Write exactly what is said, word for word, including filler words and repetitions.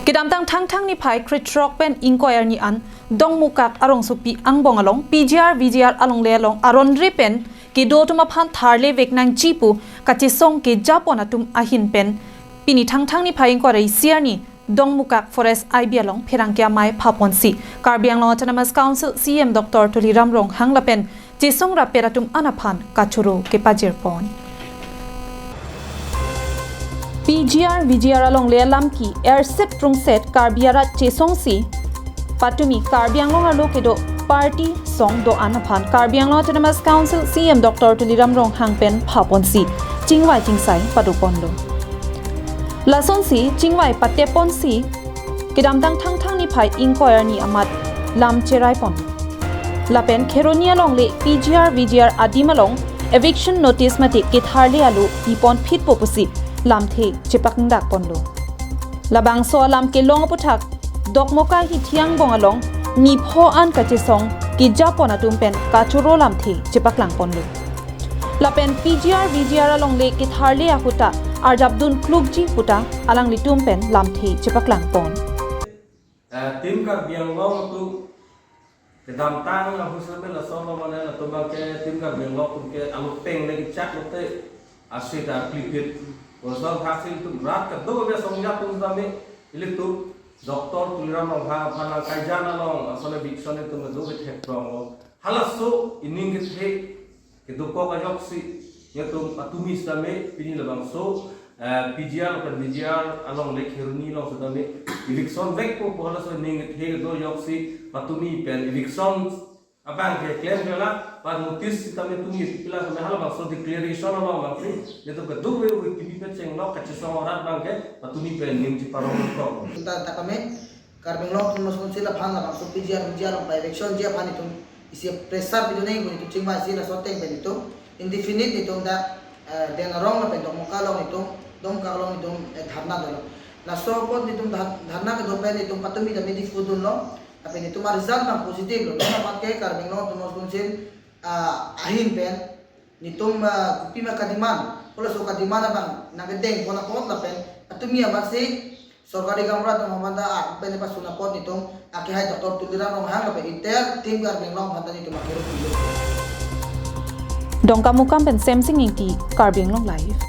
Kedamtang Thangthang niphai krethrok pen ingkoi arni an Dongmukak arongsopi angbong along P G R V G R alongle along aron re pen kedo atum aphan tharle vek nangji pu kachesong kejapon atum ahin pen pini Thangthang niphai ingkoi ra isi arni Dongmukak Forest I B along pherangke amei phaponsi Karbi Anglong Autonomous Council C E M Doctor Tuliram Ronghang lapen chesong rapet atum an aphan kachoro kepajirpon. P G R V G R alongle alam ki erset prungset Karbi arat chesongsi patumi Karbi Anglong arlo kedo party song do-an aphan Karbi Anglong Autonomous Council C E M Doctor Tuliram Ronghang pen phaponsi chingvai chingsai padoponlo. Lasonsi chingvai pateponsi kedamtang Thangthang niphai ingkoi arni amat lam cheraipon. Lapen Kheroni alongle P G R V G R adim along eviction notice mate ketharle alo pipon phitpo pusi lamthe chepakdakponlo. Labangso alam kelong aputhak Dokmoka hithi angbong along nipho an kachesong kejapon atum pen kachoro lamthe chepaklangponlo. Lapen P G R V G R alongle ketharle ahut ta arjapdun klukji puta alanglitum pen lamthe chepaklangpon. Eh, Team Karbi Anglong atum kedamtang ahut seme lason lo mane latum abang ke Team Karbi Anglong atum ke alupeng le kechak lote asi ta klipit. Kosong hasil atum rat kedo ke songja atum tame ilitum Doctor Tuliram Ronghang aphan nangkaijan along asole eviction atum kedo ke thek dong lo. Halaso ining kethe kedokok ajoksi nelitum patumi sitame pini labangso, eh, P G R pen V G R alongle Kheroni along sitame eviction vekpo pu halaso ining kethe kedo ajoksi patumi pen eviction abang ke klem kela pa notice sitame tumi pila sitame halabangso declaration along abangsi nelitum kedo we we T V pen chenglok kachesong arat abang ke patumi pen ning cheparong kok. Anta ta kami Karbi Anglong Autonomous Council aphan labangso P G R V G R along pa eviction ji aphan itum isi pressure pidun nangji pu itum chingvaisi laso ateng pen itum indefinite itum dak, eh, Den Arong lapen Dokmoka along itum Dongmukak along itum, eh, dharna dolo. Laso apot itum dhar- dharna kedo pen itum patumi ta midi kudun lo. Lapen itum a result abang positive lo. Non amat ke Karbi Anglong Autonomous Council, ah, ahin pen nelitum, ah, kopima kademand, halaso kademand abang nangkedengpon apot lapen patumi amatsi sorkari gaonbura atum aphan ta, ah, pen pasun apot nelitum akehai Doctor Tuliram Ronghang lapen entire Team Karbi Anglong aphan ta nelitum akehai pilo. Dongkamukam pen Semsing Ingti, Karbi Anglong Live.